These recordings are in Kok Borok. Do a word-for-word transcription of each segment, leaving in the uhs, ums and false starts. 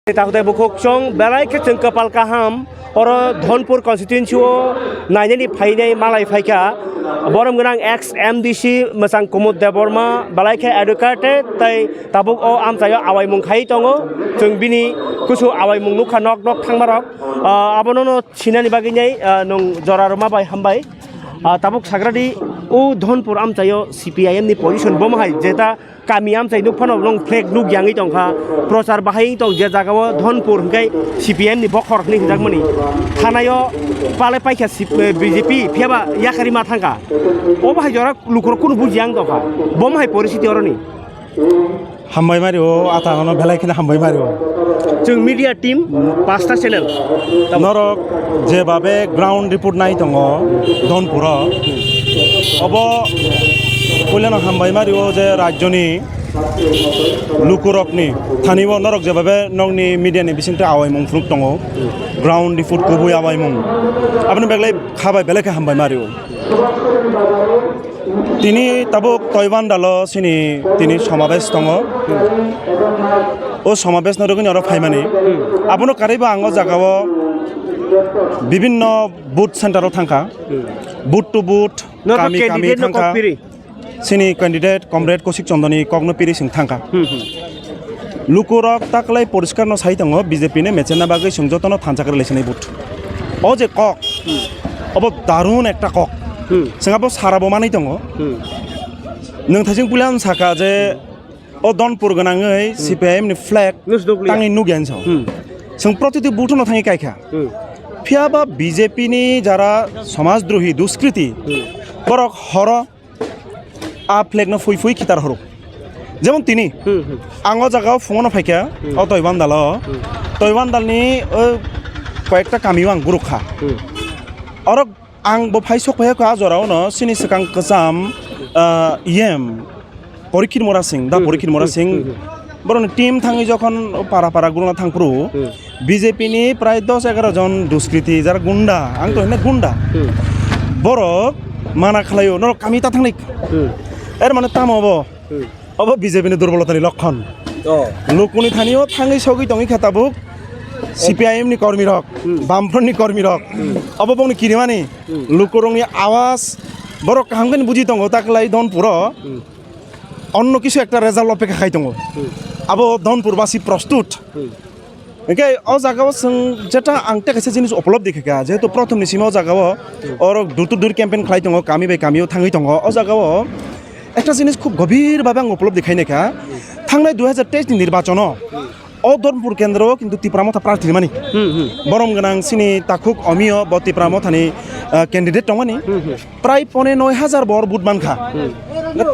Takhuk tei bukhuk chwng belai khe chwng kwpal kaham, oro Dhonpur constituency o nainani phainai malai phaikha. Borom gwnang ex M D C mwchang Kumud Debbarma belai khe educated tei tabuk o amchaio awaimung khai tongo. Chwng bini kusu awaimung nukha nok nok thangmarok. Ah, abono no sinani bagwi nai, ah, nwng jora rwma bai hambai. Ah, tabuk sagradi o Dhonpur amchaio C P I M ni position bomo hai jeta kami amchai nuk phano nwng flag nuk yangwi tongkha, prochar bahai tong je jagao Dhonpur hwnkhe C P M ni bokhor hwnwi hwnjakmani. Thanaio palai paikha C-, B J P phiyaba yakarima thangkha. Obo hai jora lukurok kunu bujiya wng tongkha. Bomo hai poristhiti oroni. Hambai mari o, ata ono belai kheno hambai mari o. Chwng media team, pasta channel. Norok jebabe ground report nai tongo Dhonpuro, obo puilano hambai mari o je rajyoni lukurokni thani o norok jebabe nokni media ni bisingtwi awaimung phunuk tongo, ground report kubui awaimung, aboni beglai khabai belai khe hambai mari o. Tini tabuk Toibandalo chini tini somabes tongo. O somabes no rwgwini oro phaimani. Abono karwibo ang o jagao bibinno booth center o thangkha. Booth to booth, kami kami thangkha. Chini candidate comrade Kosik Chondoni kokno piri sing thangkha. Lukurok taklai poriskar no sai tongo, B J P ni mechena bagwi chwng jotono thansa kwrwi lai sinai vote. O je kok, obo darun ekta kok. Chwng abo sara bo manwi tongo. Nwng thaising puila ang saka je o Dhonpur gwnangwi C P I M ni flag tangwi nukya hinwi sao. Chwng protiti vote no thangwi kaikha. Phiya ba B J P ni jara somaj drohi duskriti, borok horo a flag no phui phui khitar horo. Jemon tini, ang o jaga o phungo no phaikha, o Toibandalo, Toibandal ni o koyekta kami o ang guruk kha. Oro ang bo phai sok phai kha a jora o no, chini swkang kwcham, ah, E M, Porikhit Mora Singh, da Porikhit Mora Singh, borokni team thangwi jokhon para para gurungna thangphuru, B J P ni prai dos egaroh jon duskriti, jara gunda, ang to hwnwi gunda. Borok mana khlaio, norok kami ta thangni. Er mane tamo obo? Obo B J P ni durbolotani lokkon. Lukuni thanio thangwi sogwi tongwi kha tabuk C P I M ni kormi rok, Bamfront ni kormi rok. Obo bongni kirimani, lukurokni awas, borok kaham khe buji tongo, taklai Dhonpuro. Onno kisu ekta result opekha khai tongo. Abo Dhonpur basi prostut. Hwnkhe o jaga o chwng jeta ang tei kaisa jinis upolobdi khaikha, jehetu prothom ni simi o jaga o oro door to door campaign khlai tongo, kami bai kami o thangwi tongo. O jaga o ekta jinis khub gobhir bhabe ang upolobdi khainaikha, thangnai dui hajar teis ni nirbachon o o Dhormpur kendro o kintu Tipra Motha prarthi rimani. Borom gwnang chini takhuk Omiyo bo Tipra Mothani, ah, candidate tongmani. Prai pone noi hajar bor vote mankha.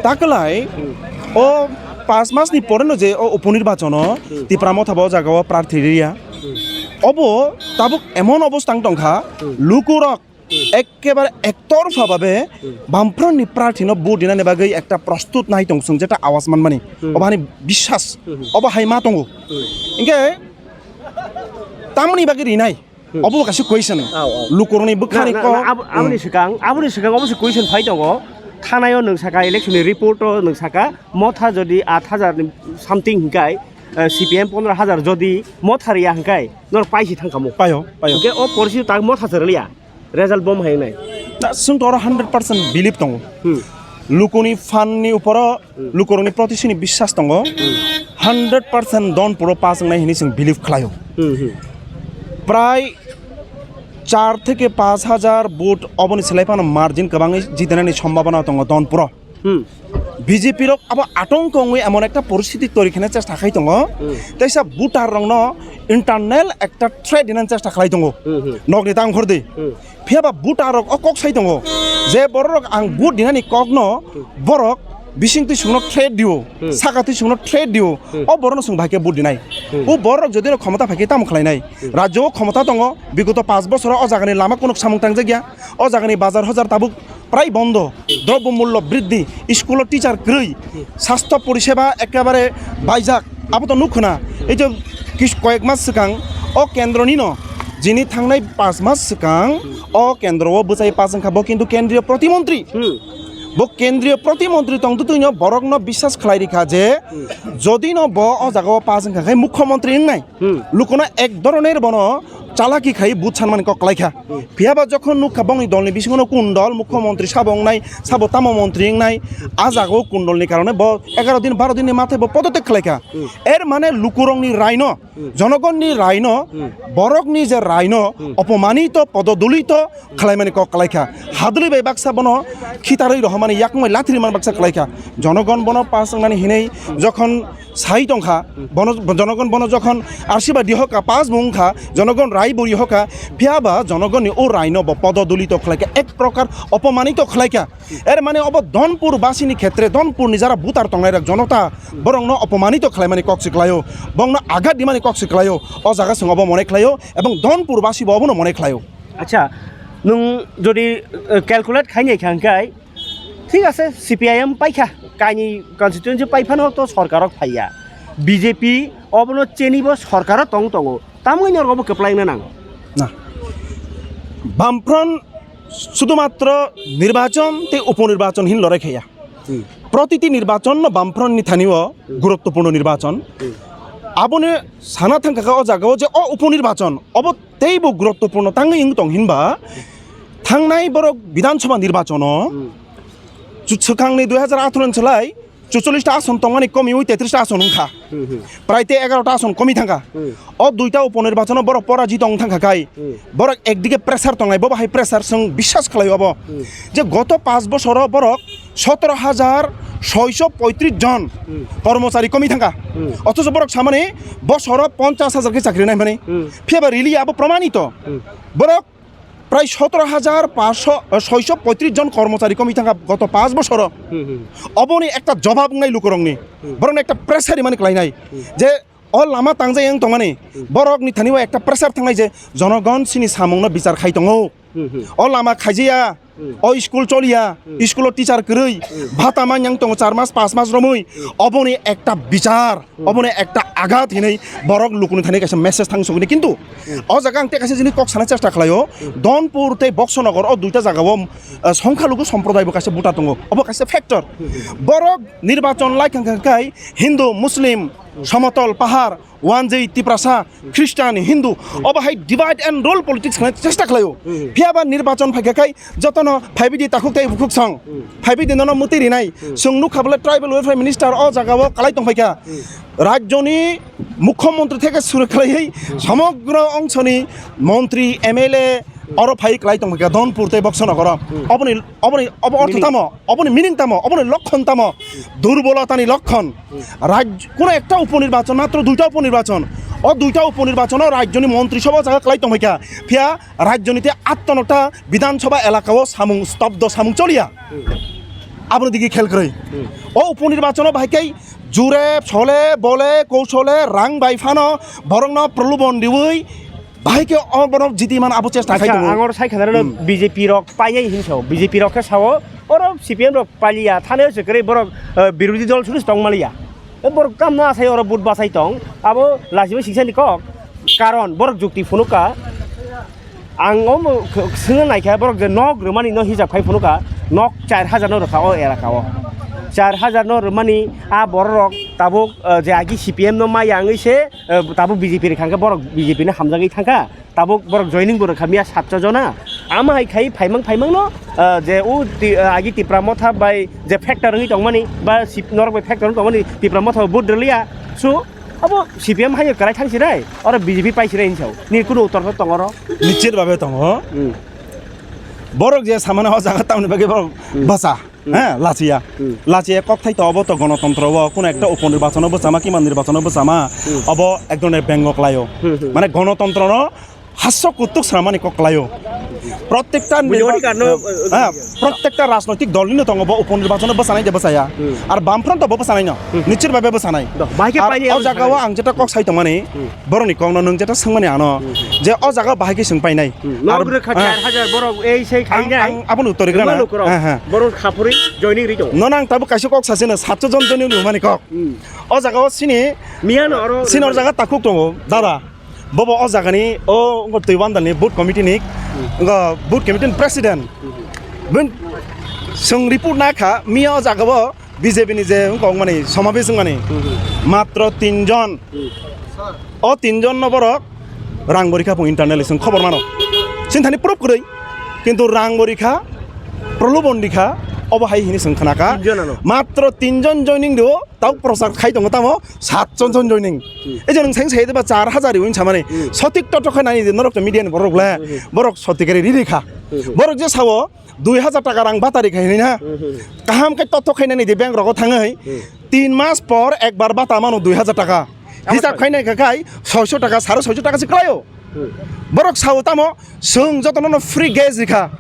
Taklai o panch mas ni pore no je o upunirbachono Tipra Motha bo o jaga o prarthi riya. Obo tabuk emon obostha wng tongkha, lukurok ekkebare ektorpha babe Bamfront ni prarthi no vote dinani bagwi ekta prostut nai tong sung jeta awas manmani. Obo hani biswas, obo hai ma tongo. Hinkhe tamoni bagwi rinai? Obo kaisa question. Lukurokni bwkhani kok. Aboni swkang, aboni swkang obo se question phai tongo. Thanai o nwng saka election ni report o nwng saka Motha jodi aat hajar ni something hinkai, eh, C P M pondro hajar jodi Motha riya hinkai nor paisi thangkamo. Paio, paio. Hinkhe o porsi tak Motha se rwliya. Result bom hai wngnai. Na, chwng to oro hundred percent believe tongo. Lukuni fan ni uporo lukurokni proti chini biswas tongo. Hundred percent Dhormpuro pass wngnai hinwi chwng believe khlaio. Prai char theke panch hajar vote oboni slai phano margin kwbangwi jitinani sombhabona tongo Dhormpuro. B J P rok abo atongko wngwi emon ekta poristiti tori kheno chesta khai tongo. Teisa voter rokno internal ekta threat dinani chesta khlai tongo. Nokni tang khordi. Phiya ba voter rok o kok sai tongo je borok rok ang vote dinani kokno borok bising twi sungno threat dio, saka twi sungno threat dio, o borokno sung bai khe vote dinai. O borok rok jodi no khomota phai khe tamo khlainai? Rajyo o khomota tongo, bigoto panch bosoro o jagani lama kunuk samung tangjakya, o jagani bazar hojar tabuk prai bondo, drobbo mullo briddhi, school o teacher kwrwi, sastho poriseba ekkebare baijak, abo to nukhuna. Ei je kis-, koyek mas swkang o kendro nino, jini thangnai panch mas swkang o kendro o bwchai pass wngkha, bo kintu kendriyo protimontri. Bo kendriyo protimontri tong twtwino borokno biswas khlai rikha je, jodi no bo o jaga o pass wngkha khe mukhyamantri wngnai, lukuno ek dhoroner bono chalaki khai but sanmani kok klaikha. Phiya ba jokhon nukha bongni dolni bisingono kun dol mukhyamantri sabo wngnai, sabo tamo montri wngnai, a jaga o kun dolni karone bo egaro din baro dinni mathe bo podotek khlaikha. Er mane lukurokni raino, jonogonni raino, borokni je raino opomanito, pododolito khlaimani kok khlaikha. Hadwlwi bai baksa bono khitarwi rohormani, yakungbai lathirwi man baksa khlaikha. Jonogon bono pass wngnani hinwi jokhon sai tongkha, bono, jonogon bono jokhon arsiba di hokha, pass bo wngkha, jonogon rai bo ri hokha, phiya ba jonogonni o raino bo pododolito khlaikha, ek prokar opomanito khlaikha. Er mane obo Dhonpur basini khetre, Dhonpurni jara voter tongnai rok jonota, borokno opomanito khlaimani kok se khlaio, bongno agat dimani kok se khlaio, o jaga song obo mone khlaio, ebong Dhonpur basi bo obono mone khlaio. Acha, nwng jodi, eh, calculate khainai kha hwnkhe, thik ase, C P I M paikha, kaini constituency paiphano to sorkarok phaiya. B J P obono chenibo sorkaro tong tongo. Tamoni norok obo kwplai wngna nang? Na. Bamfront sudumatro nirbachon tei uponirbachon hin lorai khaiya. Hmm. Protiti nirbachon no Bamfront ni thani o guruttopurno nirbachon. Hmm. Aboni sana thangkha kha o jaga o je o uponirbachon obo teibo guruttopurno tangwi wng tong hinba thangnai borok Bidhan Sabha nirbachono chu-, swkangni dui hajar atharo ni slai chucholish ta ason tongmani komiwi tetris ta ason wngkha. Hmm, hmm. Prai tei egaroh ta ason komi thangkha. Hmm. O duita uponirbachano borok porajito wng thangkha khai, hmm, borok ekdige pressure tongnai, bo bahai pressure chwng biswas khlai obo. Hmm. Je goto panch bosoro borok sotoro hajar soiso poitris jon, hmm, kormochari komi thangkha. Hmm. Othocho borok samani bosoro ponchas hajar khe chakri naimani. Hmm. Phiya ba really abo promanito. Hmm. Borok prai sotoro hajar panchsho, eh, soiso poitris jon kormochari komi thangkha goto panch bosoro. Hmm, hmm. Oboni ekta jobab wngnai lukurokni. Hmm. Borokni ekta pressure rimani klainai. Hmm. Je o lama tangjak yang tongmani, hmm, borokni thani o ekta pressure thangnai je jonogon chini samungno bichar khai tongo. Hmm, hmm. O lama khaijiya, hmm, o school choliya, hmm, school o teacher kwrwi, hmm, bhata man yang tongo char mas, panch mas romwi, hmm, oboni ekta bichar, hmm, oboni ekta agat hinwi borok lukuni thani kaisa message thang sogini. Kintu, hmm, o jaga ang tei kaisa jini kok sana chesta khlaio, hmm, Dhonpur tei Boksonogor o duita jaga o, uh, songkhalugu somprodayo bo kaisa buta tongo, obo kaisa factor. Hmm, hmm. Borok nirbachon lai khangkha khai Hindu, Muslim, hmm, Somotol, Pahar, Wanjwi, Tiprasa, Christian, Hindu, obo hai divide and rule politics khlai chesta khlaio. Hmm. Phiya ba nirbachon phaikha khai jotono phaibidi takhuk tei bukhuk song. Hmm. Phaibidi nono mwtwi rinai. Hmm. Chwng nukha bole tribal welfare minister o jaga o kalai tong phaikha. Hmm. Rajyoni mukhyamantri theke suru khlaiwi, hmm, somogro ongshoni montri, M L A, hmm, oro phai kalai tong phaikha Dhonpur tei Boksonogoro. Hmm. Oboni, oboni, obo ortho, meaning, tamo, oboni meaning tamo, oboni lokkon tamo? Durbolotani lokkon. Raj-, kuno ekta uponirbachon, matro duita uponirbachon. O duita uponirbachono rajyoni montri sobha jaga kalai tongphaikha. Phiya rajyoni tei attonota Bidhan Sabha elakao samung, stobdo samung choliya. Aboni digi khel kwrwi. O uponirbachono bahai khe jure, sole, bole, kousole, rang bai phano borokno prolobon riwi bahai khe o borok jiti man abo chesta khai tongo. Acha, ang oro sai khana rwno, hmm, B J P rok painai hin sao. B J P rok khe sao, oro C P M rok paliya, thane se kwrwi borok, eh, birodhi dol suru tong maliya. E borok tamno asai oro but bachai tong, abo lachibai singsani kok. Karon borok jukti phunukha. Ang omo kh-, swngna naikha borok je nok rwmani no hisab khai phunukha, nok char hajar no rwkha o elaka o. Char hajar no rwmani a borok rok tabuk, eh, je agi C P M no maya wngwi se, eh, tabuk B J P rwkha hwnkhe borok B J P no hamjagwi thangkha. Tabuk borok joining bo rwkha miya satso jona. Ama hai khai phaimang phaimang no, ah, je o ti-, ah, agi Tipra Motha bai je factor wngwi tongmani ba sip-, norok bai factor wngwi tongmani Tipra Motha bo vote rwliya. So, abo C P M hai kwrai thang sirai, oro B J P pai sirai hinsao. Ni kunu uttor tong oro? Nichit babe tongo. Hmm. Borok je samani o jaga tamni bagwi borok, hmm, basa. Hmm. He, lachiya. Hmm. Lachiya kokthai to obo to gonotontro o, kuno ekta, hmm, uponirbachono bwchama, kima nirbachono bwchama, hmm, obo ek dhoroner bengo klaio. Hmm, hmm. Mane gonotontrono hasso kutuk swnamani kok klaio. Prottekta nirba-, bujo bani karno, eh, eh, ha, prottekta rajnoitik dolnino tongo bo uponirbachono bwchanai de bwchaya. Hmm. Ar Bamfront bo bwchanai no. Hmm. Nichir babe bwchanai. Do, bahai khe ar paini o jaga o ang jeta kok sai tongmani. Hmm. Borokni kokno nwng jeta swngmani ano, hmm, je o jaga bahai khe swng painai. Hmm. Ar, nok rwkha, ah, char hajar borok ei sei ang, khainai. Ang aboni uttor rwgwna. Rwma lukurok. Ha, ha. Borok khapurwi joining rwi tongo. Nono ang tabuk kaisa kok sasino satso jon joining rwmani kok. Hmm. O jaga o sini miya no oro sini o jaga takhuk tongo, dada. Bobo o jagani o wngkha twi bandalni booth committee ni, hmm, wngkha booth committee ni president. Hmm. Bini Chwng report nakha, miya o jaga o B J P ni je wngkok mani, somabesh wngmani, matro tinjon. O tinjon no borok rang bo rikha phung internal chwng khobor mano. Chini thani proof kwrwi, kintu rang bo rikha, prolobon rikha, obo hai hini chwng khna kha. Tinjon ano? Matro tinjon joining rio, tau prochar khai tongo tamo, satjon jon joining. Ei je nwng saing sai de ba char hajar ri wng samani. Sotik toto khai nani de norok to media ni borok le, borok sotik ri ri kha. Borok je sao, dui hajar taka rang bata ri khai na. Kaham khe toto khai nani de bank rogo thangwi. Tin mas por ekbar bata mano dui hajar taka. Hisab khai nai kha khai soiso taka, saro soiso taka se klaio. Borok sao tamo, chwng jotono no free gas rikha.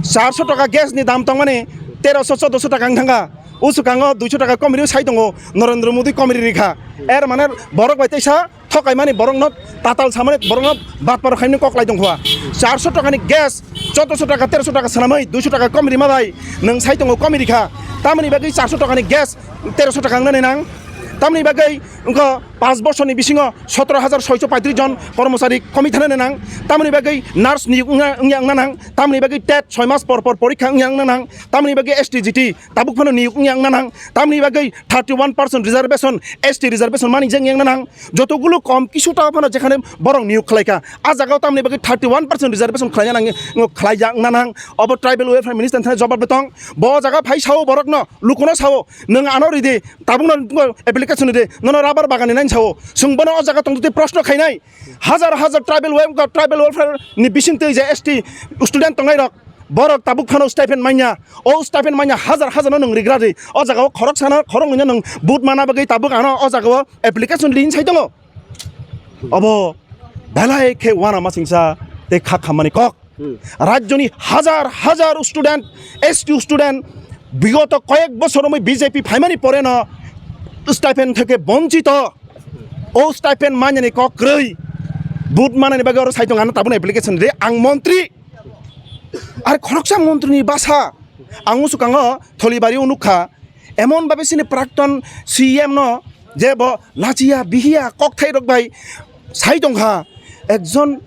Charso taka gas ni dam tongmani, teroso, chodoso taka wng thangkha. O swkango duiso taka komri sai tongo, Narendra Modi komri rikha. Er mane borok bai teisa thokaimani borokno tatal samani borokno batparo khaimani kok lai tongkha. Charso takani gas, chodoso taka, teroso taka swnamwi, duiso taka komri ma bai nwng sai tongo komri rikha. Tamoni bagwi charso takani gas, teroso taka wngnani nang. Tamoni bagwi wngkha pas bosorni bisingo sotoro hajar soiso paitris jon kormochari komi thanani nang. Tamoni bagwi nurse niyok wngya, wngya wngna nang. Tamoni bagwi tet soi mas por por porikha wngya wngna nang. Tamoni bagwi S T G T tabuk phano niyok wngya wngna nang. Tamoni bagwi thirty one percent reservation, S T reservation mani jeng wngya wngna nang. Jotogulo kom kisu ta phano jekhane borok niyok khlaikha. A jagao tamoni bagwi thirty one percent reservation khlaina nang, khlaijak wngna nang. Obo tribal welfare minister thani jobab betong. Bo jaga phai sao borokno, lukuno sao, nwng ano ridi, tabukno application ridi, nono rubber bagan ni nai sao. Chwng bono o jaga tongtwi proshno khainai. Hajar hajar tribal wel-, tribal welfare ni bisingtwi je S T student tongnai rok, borok tabuk phano stipend manya. O stipend manya hajar hajar no nwng rigra ri. O jaga o khorok sana, khorok nini nwng but mana bagwi tabuk ano o jaga o application rin sai tongo. Obo belai khe wana masingsa tei kha khammani kok. Rajyoni hajar hajar student, S T student bigoto koyek bosor romwi B J P phaimani poreno stipend theke bonchito. O stipend manyani kok kwrwi. But manani bagwi oro saitung ano tabukno application ri ang montri. Ar khoroksa montrini basa ang usukango Tholibari o nukha. Emon babe sini prakton C E M no je bo lachiya bihiya kokthai rok bai sai tongkha. Ekjon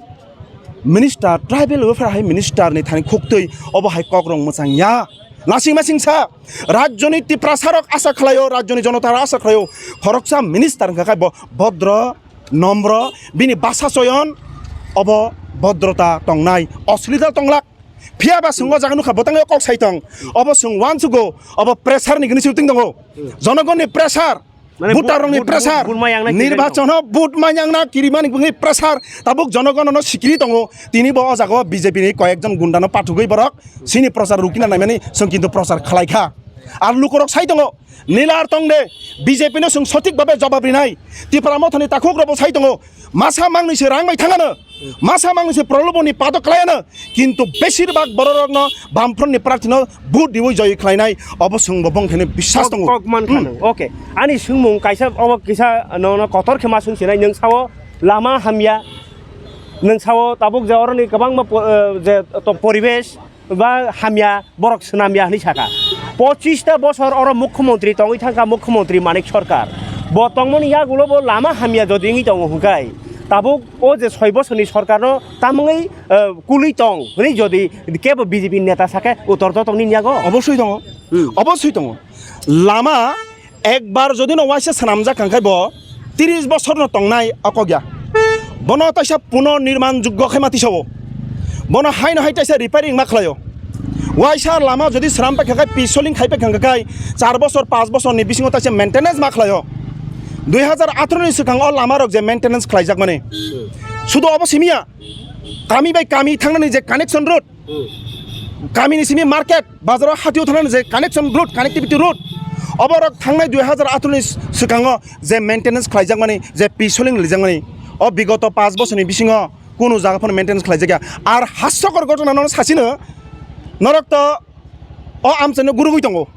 minister, tribal welfare hai minister ni thani khuktwi obo hai kok rong mwchang ya. Lasing masing sa rajyoni Tiprasa rok asa khlaio, rajyoni jonota rok asa khlaio. Khoroksa minister wngkha khai bo bodro, nombro, bini basa choyon obo bodrota tongnai, oslita tonglak. Phiya ba chwng o jaga nukha bwtang kok sai tong. Obo chwng uansugo, obo pressure ni gini shooting tongo. Jonogonni pressure, Mane voter rokni bu-, bu-, pressure, bu-, bu-, ma yang na kiri nirbachon o vote ma yang na kiri mani bwngwi pressure. Tabuk jonogon no sikiri tongo. Tini bo o jaga o B J P ni koyek jon gunda no pathugwi borok sini prochar rukina naimani chwng kintu prochar khlai kha. Ar lukurok sai tongo, nilar tong de, B J P no chwng sothik babe jobab rinai. Tipra Mothani takhuk rok bo sai tongo, masa mangni se rang bai thangano. Masa mangni se proloboni pato khlaiano, kintu besir bak bororokno Bamfront ni prarthi no vote diwi joy khlainai, obo chwng bo bongthani biswas tongo. Kok, kok man kha Hmm. nang. Okay. Ani swngmung kaisa, obo kisa nono kotor khe ma swng sinai, nwng sao lama hamya, nwng sao tabuk je oroni kwbangma po-, eh, je to poribesh, ba hamya, borok swnam ya hwnwi saka. Pochis ta bosor oro mukhyamantri tongwi thangkha, mukhyamantri Manik Sarkar. Bo tongmani yagulo bo lama hamya jodi wngwi tongo hwnkhe, tabuk o je soi bosorni sarkarno tamungwi, eh, kulwi tong hwnwi jodi kebo B J P neta sakhe uttor to tongni yago? Obosoi tongo. Hmm. Obosoi tongo. Lama Ekbar jodi no waisa swnamjak kha khe bo tris bosor no tongnai o kok ya. Bono taisa puno nirman juggo khe ma tisao. Bono haino hai taisa repairing ma khlaio. Waisa lama jodi swnam pai kha khe, pisoling khai pai kha khe, char bosor, panch bosor ni bisingo taisa maintenance ma khlaio. Dui hajar atharo ni swkang o lama rok je maintenance khlaijak mani. Sudu obo simi ya. Kami bai kami thangnani je connection road, Hmm. Kamini simi market, bazaro hatio thangnani je connection road, connectivity road, oborok thangnai dui hajar atharo ni swkango je maintenance khlaijakmani, je pisoling lijakmani, o bigoto panch bosorni bisingo kunu jaga phano maintenance khlaijakya. Ar hasokor gotona nono sachino, norok to o amchaino gurugwi tongo.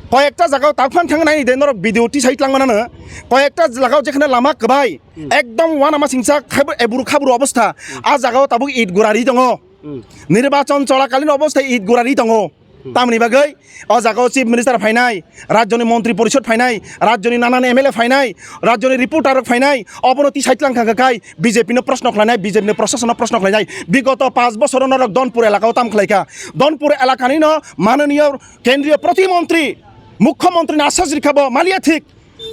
Koyekta jagao tak phan thangnaini de norok video tisai tlangmanano, koyekta jagao jekhane lama kwbai, Hmm. Ekdom wana masingcha khabru, eburu khabru obostha. Hmm. A jagao tabuk it gurari tongo. Hmm. Nirbachon cholakalin obostha it gurari tongo. Tamoni bagwi o jaga o Chief Minister phainai, rajyoni montri porishod phainai, rajyoni nanan M L A phainai, rajyoni reporter rok phainai, obono tisai tlang kha kha kai B J P no proshno khlainai, B J P ni proshasano proshno khlainai. Bigoto panch bochor o norok Donpur elaka o tam khlai kha. Donpur elakani no mananiyo kendriyo protimontri, mukhyamantri ni asas rikha bo maliya thik.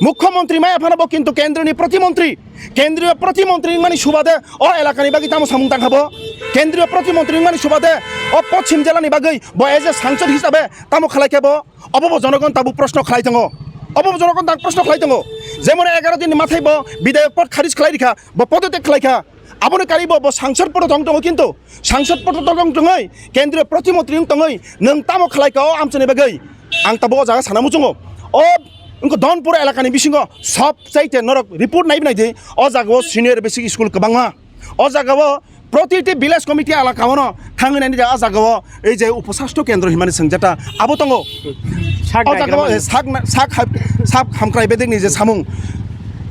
Mukhyamantri maya phano bo kintu kendroni protimontri. Kendriyo protimontri wngmani subade o elakani bagwi tamo samung tangkha bo? Kendriyo protimontri wngmani subade o pochim jelani bagwi bo as a sangsod hisabe tamo khlai kha bo? Obo bo jonogon tabuk proshno khlai tongo. Obo bo jonogon tabuk proshno khlai tongo. Jemon egaro dinni mathai bo bidayok pod kharij khlai rikha, bo podotyag khlai kha. Aboni karibo bo sangsod poto tong tongo, kintu sangsod poto tong tongwi kendriyo protimontri wng tongwi nwng tamo khlai ka o amchani bagwi? Ang tabuk o jaga sana muchungo. O wngkha Donpur elakani bisingo sob chaite norok report naibi naidi. O jaga o senior basic school kwbangma. O jaga o protiti village committee elaka ono thangwi naidi, o jaga o ei je upasastho kendro himani swngjata abo tongo. Sak o jaga o naikhwmani. Sak na-, sak hab-, sak hamkrai bedekni je samung.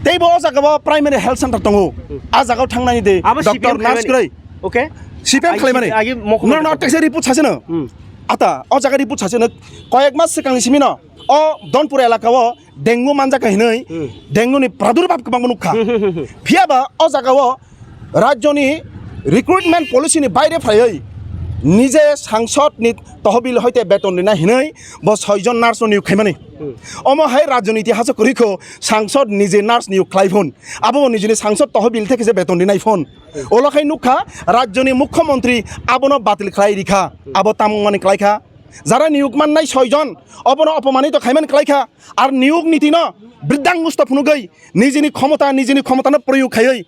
Teibo o jaga o primary health center tongo. A jaga o thangnani de abo C P M doctor nurse khlaimani. Kwrwi. Okay. C P M agi, khlaimani. Agi mokol no, no, mokol. Tekse report saseno. Hmm. Ata, o jaga report saseno. Koyek mas swkangni simino o Donpur elaka o dengue manjak hinwi, hmm, dengue ni pradurbhav kwbangma nukha. Hmm, hmm, hmm, hmm. Phiyaba o jaga o rajyoni recruitment policy ni baire phaiwi nije sangsod ni tohobil hoite beton rina hinwi bo soijon nurse no niyok khaimani. Hmm. Omo hai rajyoni itihas o kwrwi kho, sangsod nije nurse niyok khlai phun. Abo bo nijini sangsod tohobil theke je beton rinai phun. Hmm. Olo khai nukha rajyoni mukhyamantri abono batil khlai rikha. Hmm. Abo tamungmani khlai kha. Jara niyok mannai soijon, obono opomanito khaimani khlai kha. Ar niyok nitino bridang gusto phunugwi nijini khomota, nijini khomotano proyog khaiwi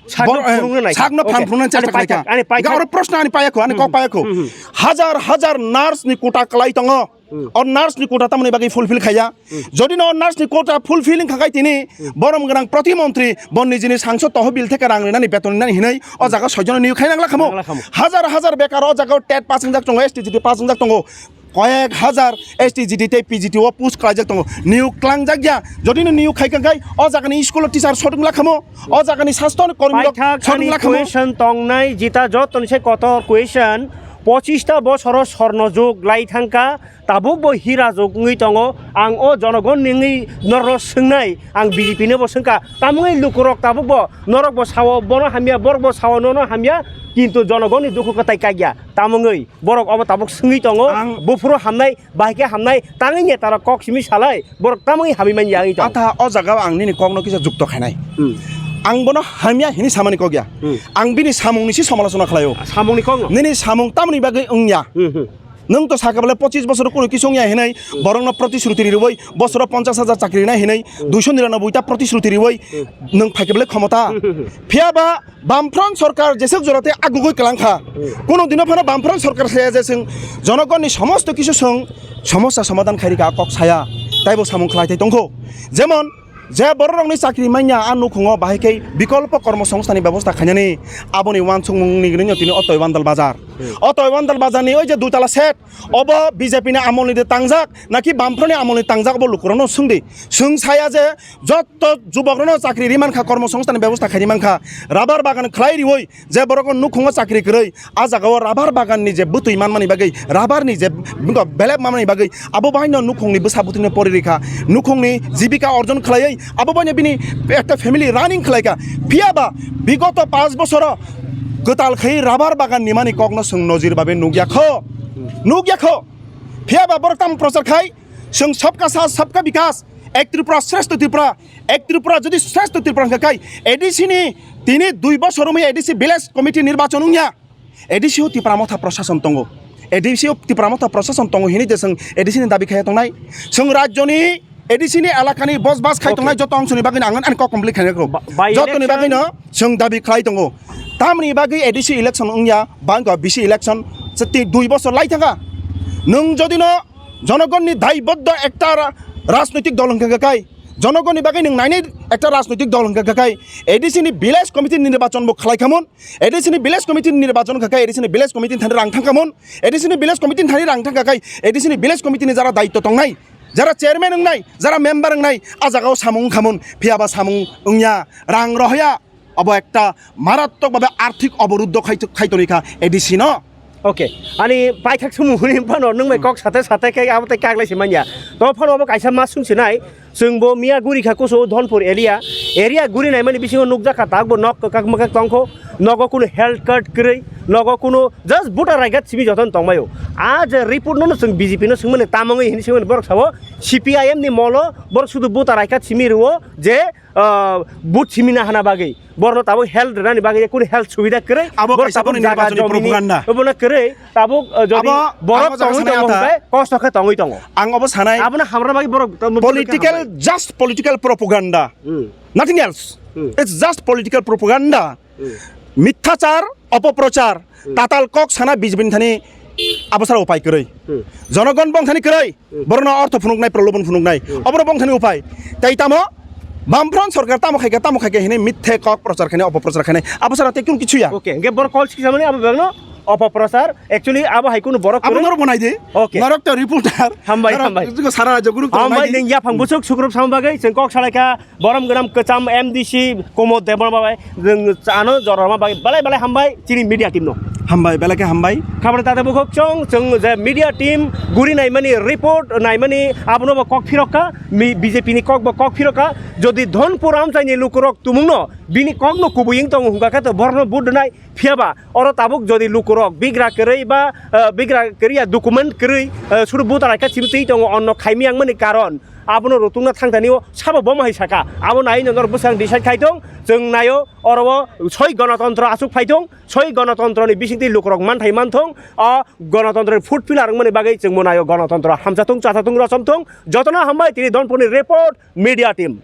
sakno bor-, eh, phunukna nai. Sakno phan phunukna chesta khlai kha. Ani paithak, ani paithak. Oro proshno ani payakho, ani kok payakho. Hmm, hmm. Hajar hajar nurse ni quota kwlai tongo. Hmm. O nurse ni quota tamoni bagwi fulfill khaiya. Hmm. Jodi no nurse ni quota fulfilling khakai tini, hmm, borom gwnang protimontri bo nijini sangsod tohobil theke rang rinani beton rinani hinwi o jaga soijon niyok khai nangla khamo. Nangla khamo. Hajar hajar bekar o jaga o tet pass wngjak tongo, S T G T pass wngjak tongo. Koyek hajar S T G T tei P G T o post khlaijak tongo. Niyok klangjak ya. Jodi no niyok khai kangkai o jaga ni school o teacher sot wngla khamo. O jaga ni sastho ni kormi rok sot wngla khamo. Paithak ani question tongnai jita jotoni se kotor question. Pochista bosoro sorno jug lai thangka. Tabuk bo hira jok wngwi tongo. Ang o jonogon ni wngwi norok swngnai, ang B J P no bo swngkha. Tamungwi lukurok tabuk bo norok bo sao, bono hamya, borok bo sao, nono hamya, kintu jonogon ni dukhu kwtai kakya. Tamungwi borok obo tabuk swngwi tongo. Ang buphuru hamnai, bahai khe hamnai, tangwi netarok kok simi salai, borok tamungwi hamwi manya wngwi tongo. Atha o jaga o ang nini kokno kisa jukto khainai. Hmm. Ang bono hamya hini samani kok ya. Hmm. Ang bini samung ni si somalochona khlaio. Samung ni kok no? Nini samung tamoni bagwi wngya. Hmm, hmm. Nwng to sakha bole pochis bosor kunu kisa wngya hinwi, hmm, borokno protishruti riwi, bosoro ponchas hajar chakri rinai hinwi, hmm, duiso niranoboi ta protishruti riwi, hmm, nwng phaikhe bole khomota. Hmm, hmm, hmm. Phiya ba Bamfront sorkar jeswk jora tei agugwi kwlang kha. Hmm. Kunu dino phano Bamfront sorkar saya je chwng jonogonni somosto kisu chwng somosta somadhan khai rikha, kok saya, taibo samung khlai thai tongkho. Jemon, je bororokni chakri manya a nukhungo bahai khe bikolpo kormosongsthanni bebosta khainani aboni uansukmungni gwnino tini o Toiwandal bazar. Hmm. O Toiwandal bazarni oi je dui tala shed, obo B J P ni amolni de tangjak, naki Bamfroni amolni tangjak, obo lukurokno swngdi. Swng saya je jotto jubokrokno chakri ri mankha, kormosongsthanni bebosta khairi mankha, rabar bagan khlai riwi je borokno nukhungo chakri kwrwi, a jagao rabar baganni je bwtwi manmani bagwi, rabarni je belep manmani bagwi, abo bahaino nukhungni bwsa bwtwino pori rikha, nukhungni jibika orjon khlaiwi, abo bahaino bini ekta family running khlaikha. Phiya ba bigoto panch bosoro kwtal khai rabar bagan nimani kokno chwng nojir babe nukya kho, nukya kho. Phiya ba borok tamo prochar khai, chwng sabka saath, sabka bikas, ek Tripura, shreshtha Tripura, ek Tripura, jodi shreshtha Tripura hwnkha khai, A D C ni tini dui bosor romwi A D C village committee nirbachon wngya, A D C o Tipra Motha Prashason tongo. A D C o Tipra Motha Prashason tongo hinwi je chwng A D C ni dabi khaiya tongnai. Chwng rajyoni A D C ni elakani bosbas khai tongnai joto ongsoni bagwino ang ani kok complete khainai rw. Jotoni bagwino chwng dabi khlai tongo. Tamoni bagwi A D C election wngya, bangkha B C election, chwti dui bosor lai thangkha. Nwng jodi no jonogonni daiboddo ekta ra-, rajnoitik dol hwnkha khe kai, jonogonni bagwi nwng nainai ekta rajnoitik dol hwnkha khe kai, A D C ni village committee nirbachon bo khlai khamon, A D C ni village committee nirbachon hwnkha khe A D C ni village committee ni thani rang thang khamon, A D C ni village committee ni thani rang thang kha kai, A D C ni village committee ni jara daitto tongnai, jara chairman wngnai, jara member wngnai, a jagao samung wngkhamon, phiya ba samung wngya, rang rohya, abo ekta marattok babe arthik oboruddho khai, khai toni kha A D C no. Okay, ani paithak sumung hwnwi phano nwng bai kok sate sate khe abo tei kaglai se manya. To phano abo kaisa ma sung sinai, chwng bo miya guri kha kusu Dhonpur area, area guri nai mani bisingo nukjak kha tak bo nok kwkak mwkak tongkho, nogo kunu health card kwrwi, nogo kunu just voter I D card simi jotono tongmaio. A je report no chwng B J P no swngmani tamangwi hini swngmani borok sabo C P I M ni molo borok sudu voter I D card simi rwo je ah, vote simi na hana bagwi, borno tabuk health rwnani bagwi kunu health subida kwrwi, Abo borok kaisa tabuk boni jaga nirbachoni jomini propaganda. Obono kwrwi, tabuk, ah, jodi Abo borok ang o jaga tongwi sanai tongo ata. Hwnkhe kosto khe tongwi tongo. Ang obo sanai Abono hamra bagwi borok tamo political, hambai. Just political propaganda. Hmm. Nothing else. Hmm. It's just political propaganda. Hmm. Mitthachar, opoprochar, Hmm. Tatal kok sana B J P ni thani abo sara upai kwrwi. Hmm. Jonogon bong thani kwrwi. Hmm. Borokno ortho phunuknai, prolobon phunuknai. Hmm. Obono bong thani upai. Tei tamo Bamfront sorkar tamo khaikha, tamo khaikha hinwi mithe kok prochar khainai, opoprochar khainai. Abo sara tei kunu kichu ya. Okay, hwnkhe borok call siksamani abo bagno opoprochar. Actually, abo hai kunu borok Abo kwrwi. Norok bo nai di. Okay. Norok to reporter. Hambai, Norok hambai. Sara rajyo guru to Hambai, nai di. Nwng yaphang busuk sukrub sam bagwi chwng kok salaikha. Borom gwnam kwcham M D C Kumud Debbarma bai, nwng ano jorma bai, belai belai hambai chini media team no. Hambai, belai khe hambai. Khabra tate bukhuk chwng, chwng je media team guri naimani, report naimani, abono bo kok phirokha, mi-, B J P ni kok bo kok phirokha. Jodi Dhonpur amchaini lukurok tumungno, bini kokno kubui wng tongo hwnkha khe to borokno vote rwnai. Phiya ba, oro tabuk jodi lukurok bigra kwrwi ba, eh, bigra kwrwi ya document kwrwi, eh, sudu voter I D card simi twi tongo, onno khaimiyang mani karon, abono rutungna thangtani o sabo bomo hai saka. Abo nai no norok bwsang decide khai tong, chwng naio oro o soi gonotontro aswk phai tong, soi gonotontro ni bisingtwi lukurok manthai manthong, o gonotontro ni food pillar wngmani bagwi chwng bo naio gonotontro hamsa thung, chasa thung, rosom thung, jotono hambai tini Dhonpur ni report media team.